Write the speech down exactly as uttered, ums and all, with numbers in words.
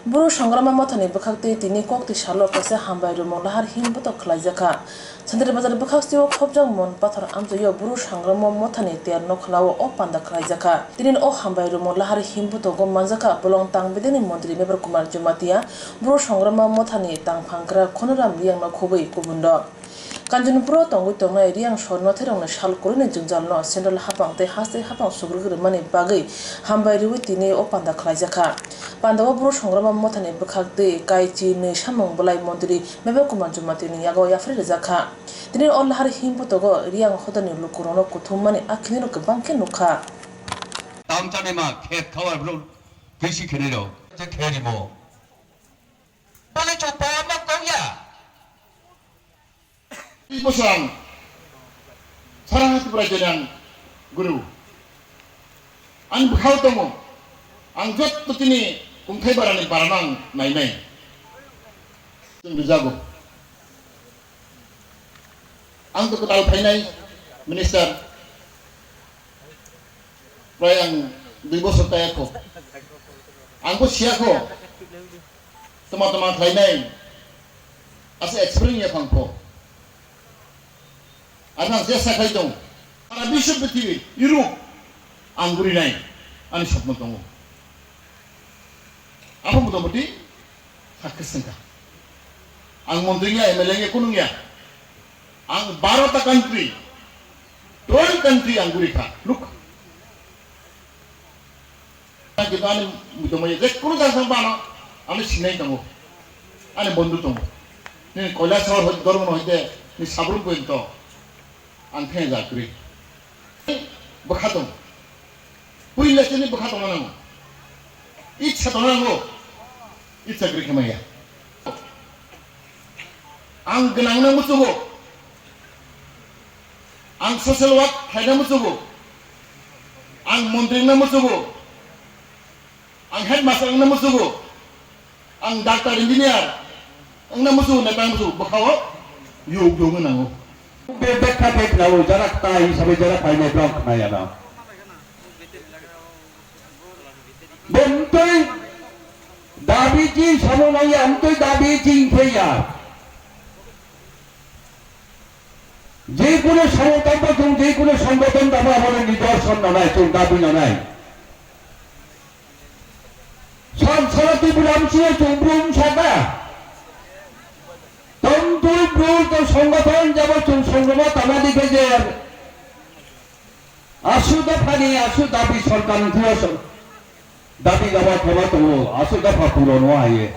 Bru Songrama Mothani bwkhaktwi tini kokti salo kaisa hambai rwmung lahar himbuto khwlaijakha. Santri Bazar bwkhaksio khopjak Mon Pathor amchaio Bru Songrama Mothani ter nokhlao o panda khwlaijakha. Tini o hambai rwmung lahar himbutogo manjakha Bolong Tangbedeni Montri Mebar Kumar Jamatia, Bru Songrama Mothani tangphangkra Khonoram Riangno khubui kubunrok. Kanchanpuro tongwi tongnai Riang Sor Notherokni sal kwrwini jwngjalno central haphang tei haste haphang sugrwgwi rwmani bagwi hambai rwui tini o panda khwlaijakha. Pandao Bru Songrama Mothani bwkhaktwi kaichi nwi samung bwlai montri Mebar Kumar Jamatia ni yago yapharwi rwjakha. Tini o lahar himbutogo Riang hodani lukurokno kuthummani akhinirok kwbang khe nukha. Tamchani ma khet khawar bro, tisi kheniro. Je kherimo. Bole chupa ma kongya. Bosong, sara Tripura jani ang guru. Ang bwkhao tongo. Ang jotto tini kungthai barani barano ang nainai. Chwng rijago. Ang to kwtal phainai minister. Prai ang dui bosor tayakho. Ang bo siyakho. Tama tama khlainai. Asa experience ya phangkho. Ano ang jesa khai tong. Sara biswa prithibi, Europe, ang gurinai, ani sopno tongo. Abo motamoti success wngkha. Ang montri ya, M L A ya, kunung ya. Ang barota country, twelve country ang gurikha. Look. Kintu ani muitomoi je kunu jaga bano ani sinai tongo, ani bondhu tongo. Nini Kailasahar hoi, Dharmanagar hoite ni sabrum poyonto ang thengja kwrwi. Bwkha tong. Puila chini bwkha tongna nango. Ichha tongna nango. Ichha kwrwi khe maya. Ang gwnang na muchugo. Ang social work khlaina muchugo. Ang montri wngna muchugo. Ang headmaster wngna muchugo. Ang doctor, engineer wngna muchugo, neta wngna muchugo. Bwkhao yug yug wngna nango. Be bekha bek nao, jara kta hisabe jara phainai borok khnaya na. Bumtwi dabi chini samung manya, amtwi dabi chini kheya. Jekunu samung tangbo chwng jekunu songgothon tangbo abono nidorshon nanai, chwng dabi nanai. Sansara Tripura amsio chwng brum saka. Tongtwi bru to songgothon jabo chwng songgothon tangma dikhe je. Aswk dophani aswk dabi sorkar ni thwiyo song-, dabi gaba khema tongo, aswk dopha puron o haiye.